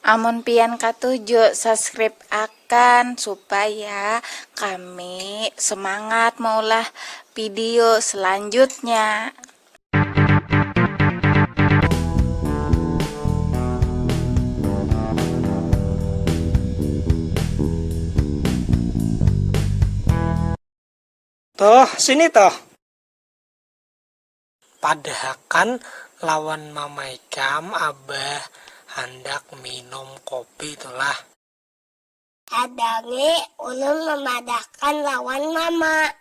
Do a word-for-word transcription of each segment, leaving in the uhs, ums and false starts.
Amun pian katuju, subscribe akan supaya kami semangat maulah video selanjutnya. Tuh, sini tuh. Padahakan lawan mama ikam, abah handak minum kopi tuh lah. Hadangi ulun mamadahkan lawan mama.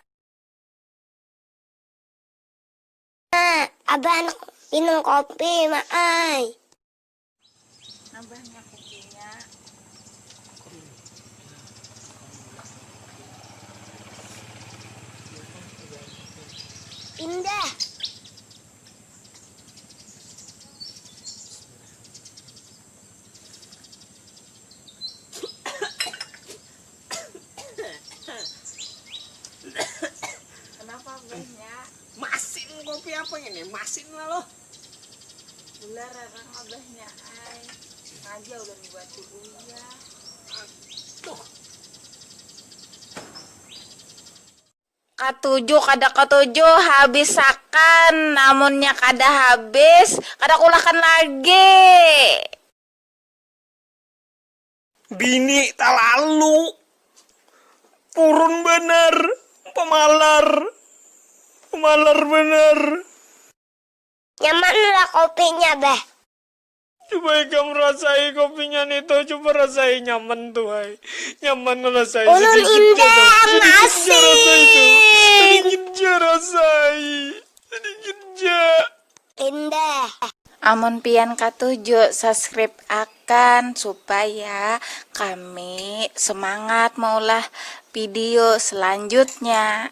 Ma, abah handak minum kopi, ma ai. Nambahnya kupinya. Indah. Kenapa abahnya? Masin kopi apa ini? Masin lah loh. Gula rarang abahnya ai. Sengaja ulun buati uyah. Aduh. Katuju kada katuju habisakan, amunnya kada habis kada kulakan lagi. Bini talalu purun banar, pamalar, pamalar banar. Nyaman lah kopinya beh. Coba ikam rasai kopinya nih tuh, coba rasai nyaman tuh hai. Nyaman rasai. Ulun sedikit indah ja tuh. Sedikit ja rasai tuh. Sedikit ja rasai. Sedikit ja. Indah. Amun pian katuju subscribe akan supaya kami semangat maulah video selanjutnya.